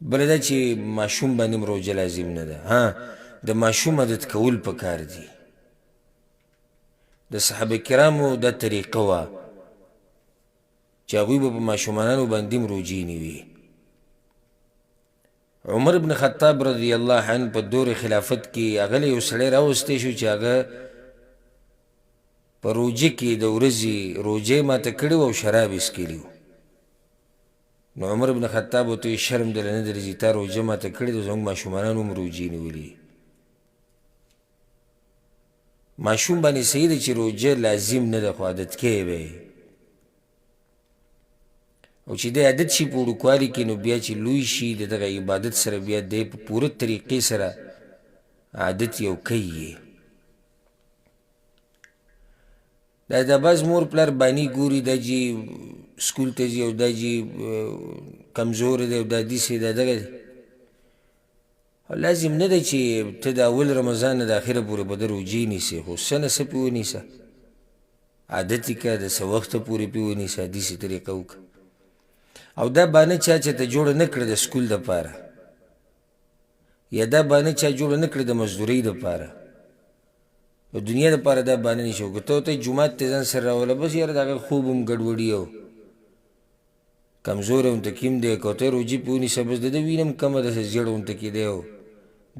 بله دا چې ماشوم باندې هم روژه لازم نه ده. ها، د ماشوم عادت کول پکار دي. د صحابه کرامو دا طریقه وه چې هغوی به په ماشومانانو باندې هم روژې نیوي. عمر بن خطاب رضی الله عنه په دور خلافت کې هغه له یو سړی راوستی شو چې هغه په روژه کې د ورځې روژه یې ماته کړې وه او شراب یې څکلي وو. نو عمر بن خطاب ورته وایي شرم درله نه درځي، تا روژه ماته کړې ده، زموږ ماشومانانو هم روژې نیولي. ماشوم باندې صحیح ده چې روژه لازم نه ده، خو عادت کوي به یې، او چې دی عادت شي په وړوکوالي کې، نو بیا چې لوی شي د دغه عبادت سره بیا دی په پوره طریقې سره عادت یو کوي. دا د بعض مور پلار بانې ګوري، دا چې سکول ته ځي او دا چې کمزوری دی او دا داسې دا دغه دی. لازم نه ده چې ته د اول رمضان نه د اخره پورې به د روژې نیسې، خو څه نه څه پرې ونیسه، عادت یې کړه، د څه وخته پورې پرې ونیسه، داسې طریقه وکړه. او دا بانه چا چې ته جوړه نه کړه د سکول دپاره، یا دا بانه چا جوړه نه کړه د مزدورۍ دپاره، د دنیا دپاره دا بانه نشي. که ته ورته جومات ته ځان سره راوله، بس یاره د هغه خوب هم ګډوډي او کمزوری غونته کې هم دی، که ورته روژې پرې ونیسه، بس د ده وینه هم کمه ده، زیړ غونته کې دی او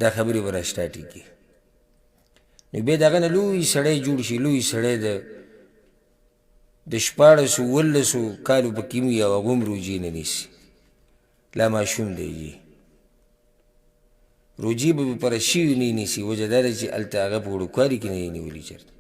دا خبرې به راسټارټې کړي. نو بیا د هغه نه لوی سړی جوړ شي، لوی سړی د 16 17 کالو پکې هم وي او هغه هم روژې نه نیسي، لا ماشوم دی جي، روژې به پې پر شوي نه نیسي. وجه دا ده چې هلته هغه په وړوکوالي کې نه دی نیولي چېرته.